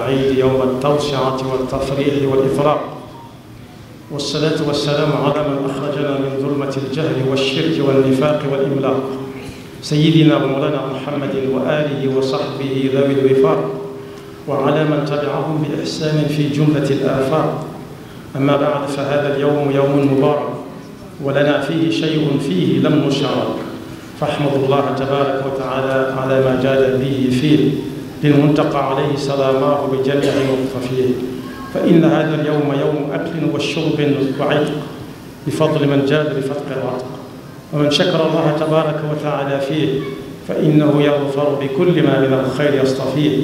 العيد يوم التوسعة والتفريح والإفراح، والصلاة والسلام على من أخرجنا من ظلمة الجهل والشرك والنفاق والإملاق، سيدنا ومولانا محمد وآله وصحبه ذوي الوفاق، وعلى من تبعهم بإحسان في جملة الآفاق. أما بعد، فهذا اليوم يوم مبارك، ولنا فيه شيء فيه لم نشارك، فاحمد الله تبارك وتعالى على ما جاد به فيه للمنتقى عليه سلاماه بجميع مقتفيه. فإن هذا اليوم يوم أكل وشرب وعتق بفضل من جاد بفتق العتق، ومن شكر الله تبارك وتعالى فيه فإنه يغفر بكل ما من الخير يصطفيه.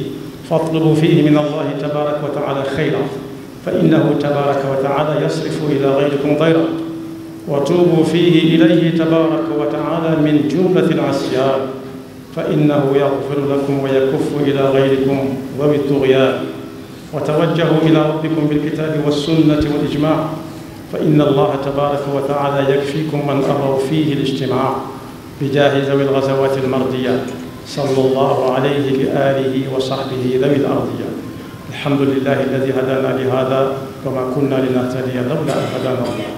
فاطلبوا فيه من الله تبارك وتعالى خيرا، فإنه تبارك وتعالى يصرف إلى غيركم ضيرا، وتوبوا فيه إليه تبارك وتعالى من جملة العصيان، فإنه يغفر لكم ويكف إلى غيركم ذوي الطغيان. وتوجهوا إلى ربكم بالكتاب والسنة والإجماع، فإن الله تبارك وتعالى يكفيكم من أبوا فيه الاجتماع، بجاه ذوي الغزوات المرديات، صلى الله عليه بآله وصحبه ذوي الأرضيات. الحمد لله الذي هدانا لهذا وما كنا لنهتدي لولا أن هدانا الله.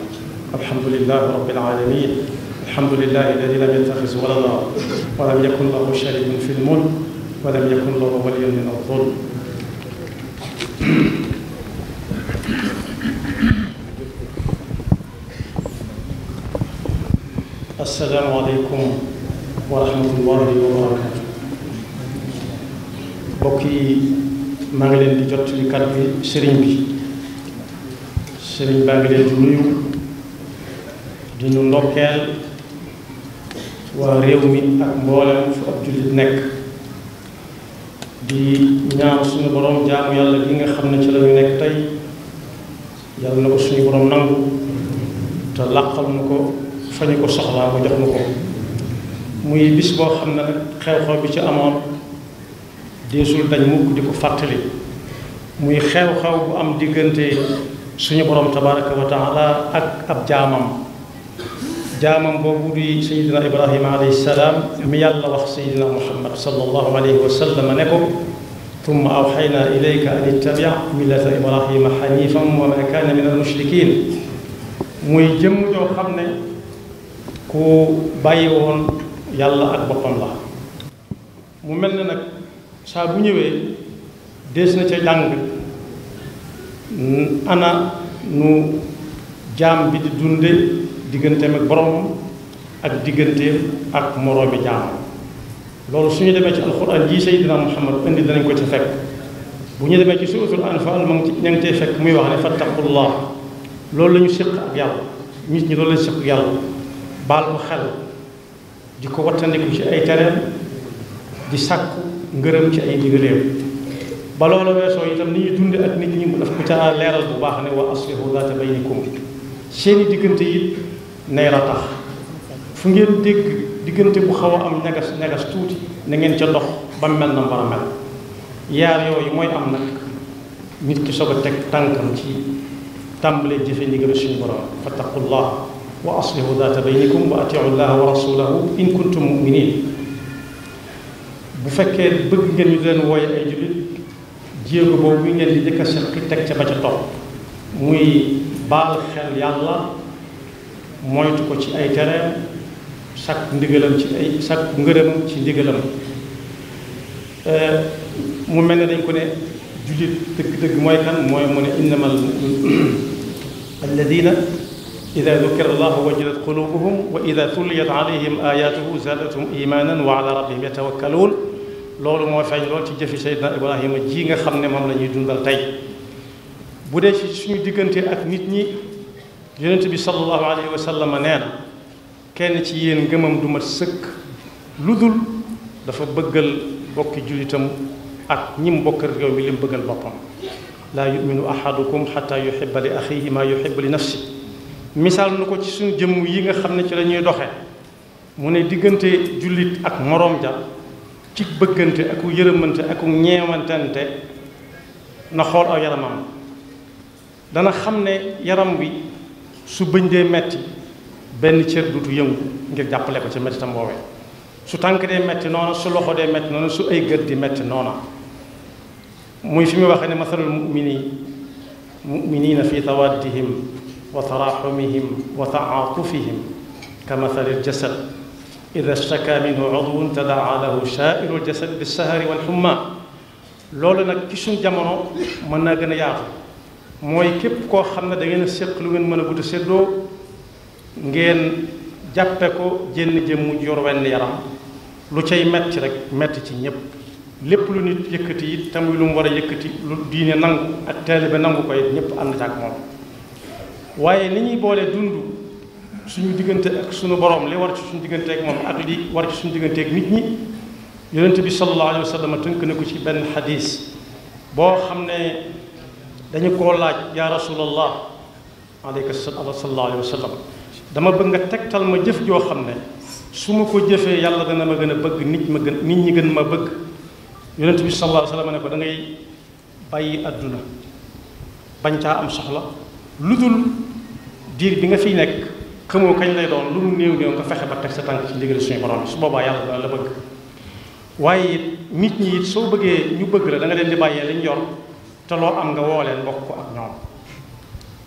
الحمد لله رب العالمين، الحمد لله الذي لم يتخذ ولدا ولم يكن له شريك في الملك ولم يكن له ولي من الظلم. السلام عليكم ورحمة الله وبركاته. بوكي maa ngi leen di jot li kat bi sëriñ baa ngi leen di nuyu di ñu ndokkeel waa réew mi ak mboolem fu ab jullit nekk, di ñaan suñu borom jaamu yàlla gi nga xam ne ci la ñu nekk tey yàlla na ko suñu borom nangu te làqal na ko fa ñu ko soxlaa mu jox na ko. muy bis boo xam ne nag xew-xew bi ci amoon deesul dañ mukk di ko fàttali, muy xew-xew bu am diggante suñu borom tabaraka wa taala ak ab jaamam boobu di sayidina ibrahima alayhi salaam, mi yàlla wax sayidina muhammad sallallahu alayhi wa sallam ne ko thumma awxayna ilayka an ittabi millata ibrahima xanifan wa ma kaana min almushrikin. muy jëmm joo xam ne ku bàyyi woon yàlla ak boppam la. mu mel ne nag saa bu ñëwee dees na ca jàng ana nu jaam bi di dunde digganteem ak boromam ak digganteem ak moroomi jaamam. loolu su ñu demee ci alxuraan ji Seydina Muhammad indi danañ ko ca fekk. bu ñu demee ci suuratul Anfaal ma ngi ña ngi cay fekk muy wax ne fattaqullah. loolu la ñu séq ak yàlla, nit ñi loolu la ñu séq ak yàlla, baal ko xel, di ko wattandiku ci ay tereem, di sàkku ngërëm ci ay digaleem. ba loola weesoo itam ni ñuy dunde ak nit ñi mu daf ko ca leeral bu baax ne wa aslihu zaata baynikum. seeni diggante it nay ratax, fu ngeen dégg diggante bu xaw a am ñagas tuuti na ngeen ca dox ba mel na war a mel. yaar yooyu mooy am nag nit ki soog a teg tànkam ci tàmbalee jëfe ndigalu suñu borom fattaqullah wa aslihu zaata baynikum wa atiu llaha wa rasulahu in kuntum muminin. bu fekkee bëgg ngeen ñu leen wooye ay jullit, jéego boobu ngeen di jëkk a seqi teg ca ba ca topp muy baal xel yàlla, moytu ko ci ay tereem, sàkk ndigalam ci ay sàkk ngërëmam ci ndigalam. mu mel ne dañ ko ne jullit dëgg-dëgg mooy kan, mooy mu ne innama alladina ida dukira allahu wajilat qulubuhum wa ida tulliyat alayhim ayatuhu zaadathum imanan wa ala rabbihim yatawakkaluun. loolu moo feeñ lool ci jëfi Seydina Ibrahima ji nga xam ne moom la ñuy dundal tey. bu dee ci suñu diggante ak nit ñi, yonent bi sallallahu alayhi wa sallam nee na kenn ci yéen ngëmam du mat sëkk lu dul dafa bëggal bokki jullitam ak ñi mu bokkal réew mi li mu bëggal boppam. laa yuminu ahadukum xata yuhibba li axihi maa yuhibbu li nafsi. misaal nu ko ci suñu jëmm yi nga xam ne ci la ñuy doxee, mu ne diggante jullit ak moroom ja ci bëggante ak yërëmante ak ñeewantante na xool aw yaramam. dana xam ne yaram wi su bëñ dee metti benn cër dutu yëngu ngir jàppale ko ci mettitam boobee, su tànk dee metti noona, su loxo dee metti noona, su ay gët di metti noona. muy fi mu waxee ne mathalul muminina fi tawaddihim wa taraxumihim wa taatufihim ka mathalil jasad ida staka minhu udwun tadaa lahu shairu ljasad bilsahari walxumma. loolu nag ci suñ jamono mën naa gën a yaatu, mooy képp koo xam ne da ngeen a séq lu ngeen mën a gudd séddoo, ngeen jàppe ko jenn jëmm yor wenn yaram, lu cay metti rek metti ci ñépp. lépp lu nit yëkkati it tamuy lu mu war a yëkkati, lu diine nangu ak taalibe nangu ko it ñépp ànd ak moom. waaye ni ñuy boole dund suñu diggante ak suñu borom, li war ci suñu diggante ak moom ak li war ci suñu diggante ak nit ñi, yonent bi sallallahu alayhi wa sallam tënk na ko ci benn xadis boo xam ne dañu koo laaj yaa rasulallah alayka sallallahu alayhi wa sallam, dama bëgg nga tegtal ma jëf joo xam ne su ma ko jëfee yàlla dana ma gën a bëgg, nit ñi gën ma bëgg. yonent bi sallallahu alayhi wa sallam ne ko da ngay bàyyi àdduna bañ caa am soxla, lu dul diir bi nga fiy nekk xamoo kañ lay doon, lu mu néew néew nga fexe ba teg sa tànk ci ndigal suñu borom bi, su boobaa yàlla dana la bëgg. waaye nit ñi it soo bëggee ñu bëgg la da nga leen di bàyyee liñ yor, te loo am nga woo leen bokk ko ak ñoom.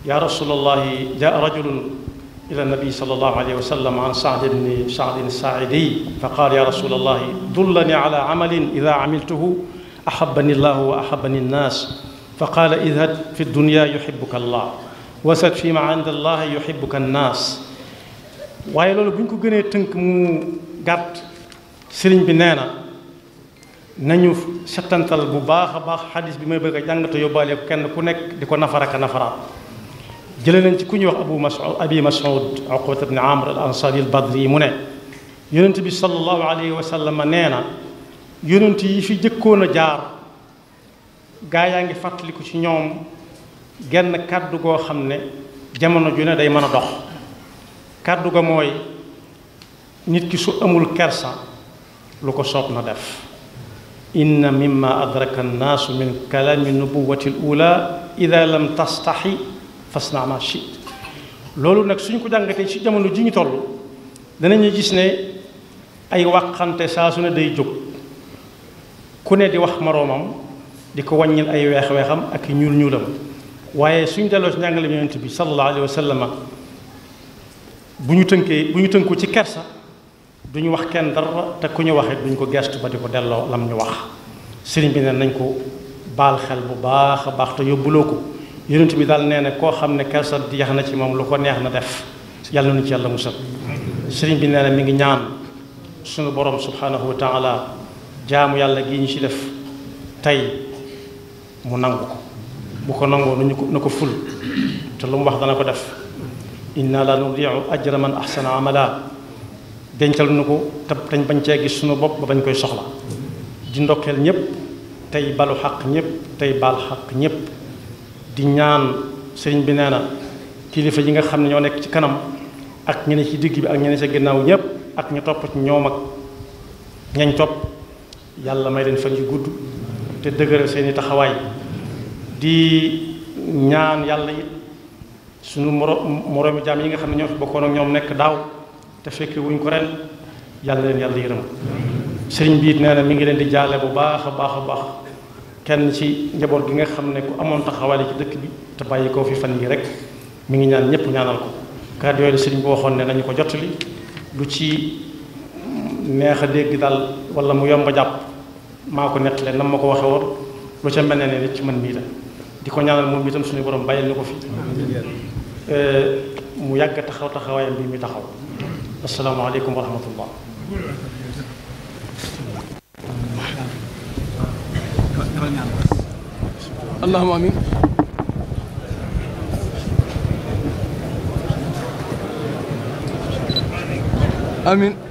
yaa rasulallahi jaa rajulun ila nabi sallallahu alayhi wa sallam an saadin saaidi fa qaal ya rasulallahi dullani ala amalin ida amiltuhu ahabani llahu wa ahabani nnaas fa qaala idhab fi dunya yuhibuka allah wasad fi ma inda allahi yuhibuka nnaas. waaye loolu bu ñu ko gënee tënk mu gàtt, sëriñ bi nee na nañu settantal bu baax a baax xadis bi may bëgg a jàng te yóbbaale ko kenn ku nekk di ko nafaraka nafaraat. jëlee nañ ci ku ñuy wax abi mas'ud uqbat ibn amr al ansari al badri mu ne yonent bi sallallahu alayhi wa sallam nee na yonent yi fi jëkkoon a jaar gaa yaa ngi fàttaliku ci ñoom genn kàddu goo xam ne jamono ju ne day mën a dox. kàddu ga mooy nit ki su amul kersa lu ko soob na def. inna mimma adraka annaasu min kalaami nubuwati al ula ida lam tastaxi fasna ma shit. loolu nag suñ ko jàngatee ci jamono ji ñu toll danañu gis ne ay waxante saa su ne day jóg, ku ne di wax moroomam di ko wàññil ay weex-weexam ak ñuul-ñuulam. waaye suñ delloo ci njàngale yonent bi sallallahu alayhi wa sallam bu ñu tënku ci kersa duñu wax kenn dara, te ku ñu waxee duñ ko gestu ba di ko delloo lam ñu wax. sëriñ bi ne nañ ko baal xel bu baax a baax te yóbbuloo ko. yonent bi daal nee na koo xam ne kersa jeex na ci moom lu ko neex na def, yàlla na ci yàlla musal. sëriñ bi nee na mi ngi ñaan suñu borom subhanahu wa taala jaamu yàlla gi ñu ci def tey mu nangu ko, bu ko nangoo na ko ful te lu mu wax dana ko def. inna la nudiu ajra man ahsana amala, dencal nu ko te dañ bañ cee gis suñu bopp ba bañ koy soxla. di ndokkeel ñëpp tey balu xaq ñëpp tey baal xaq ñëpp. di ñaan sëriñ bi nee na kilifa yi nga xam ne ñoo nekk ci kanam ak ñene ci digg bi ak ñene ci ginnaaw ñëpp ak ñu topp ci ñoom ak ñañ topp, yàlla may leen fan yu gudd te dëgëral seeni taxawaay. di ñaan yàlla it suñu moroomi jaam yi nga xam ne ñoo fi bokkoon ak ñoom nekk daaw te fekke wuñ ko ren, yàlla leen yàlla yërëm. sëriñ bi it nee na mi ngi leen di jaale bu baax a baax a baax kenn ci njaboot gi nga xam ne ku amoon taxawaale ci dëkk bi te bàyyi koo fi fan yi rek, mi ngi ñaan ñëpp ñaanal ko. kàddu yooyu la sëriñ bi waxoon ne nañu ko jottali, lu ci neex a dégg daal wala mu yomb a jàpp maa ko nettale nam ma ko waxe woon, lu ca mel ne nit ci man mii la. di ko ñaanal moom itam suñu borom bàyyil na ko fi mu yàgg taxawaayam bi muy taxaw. asalaamaaleykum wa rahmatullah. allahumma amin. amin.